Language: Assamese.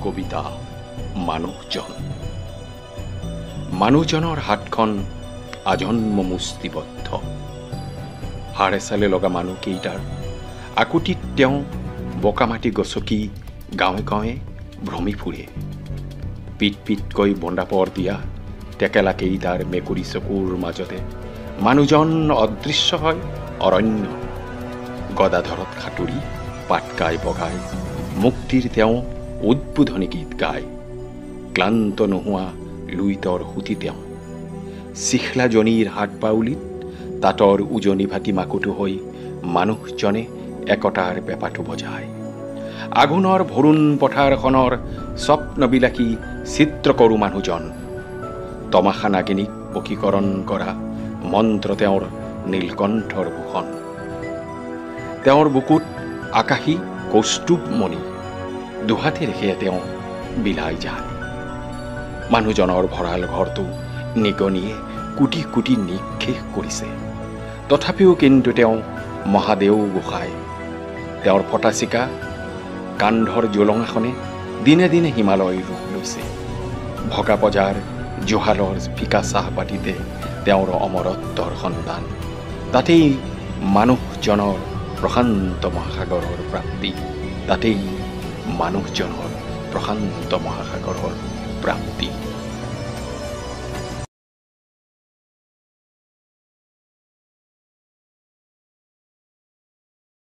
কবিতা মানুহজন। মানুহজনৰ হাতখন আজন্ম মুষ্টিবদ্ধ। হাড়ে চালে লগা মানুহকেইটাৰ আকুতিত তেওঁ বোকা মাটি গছকি গাঁৱে গাঁৱে ভ্ৰমি ফুৰে। পিট পিটকৈ বন্দাপৰ দিয়া টেকেলাকেইটাৰ মেকুৰী চকুৰ মাজতে মানুহজন অদৃশ্য হয় অৰণ্য। গদাধৰত সাঁতুৰি পাটকাই বগাই মুক্তিৰ তেওঁ উদ্বোধনী গীত গায়। ক্লান্ত নোহোৱা লুইতৰ সুতি তেওঁ চিখলাজনীৰ হাত বাউলিত তাঁতৰ উজনি ভাটি মাকুটো হৈ মানুহজনে একতাৰ পেপাটো বজায়। আঘোণৰ ভৰুণ পথাৰখনৰ স্বপ্নবিলাসী চিত্ৰকৰো মানুহজন। তমাশা নাগিনীক বশীকৰণ কৰা মন্ত্ৰ তেওঁৰ নীলকণ্ঠৰ ভূষণ। তেওঁৰ বুকুত আকাশী কৌস্তুভমণি দুহাতে ৰেখে তেওঁ বিলাই যায়। মানুহজনৰ ভঁৰাল ঘৰটো নিগনিয়ে কোটি কোটি নিক্ষেপ কৰিছে, তথাপিও কিন্তু তেওঁ মহাদেউ গোসাঁই। তেওঁৰ ফটাচিকা কান্ধৰ জোলঙাখনে দিনে দিনে হিমালয় ৰূপ লৈছে। ভগা পজাৰ জুহালৰ ফিকা চাহপাতিতে তেওঁৰ অমৰত্বৰ সন্ধান। তাতেই মানুহজনৰ প্ৰশান্ত মহাসাগৰৰ প্ৰাপ্তি, তাতেই মানুহজনৰ প্ৰশান্ত মহাসাগৰৰ প্ৰাপ্তি।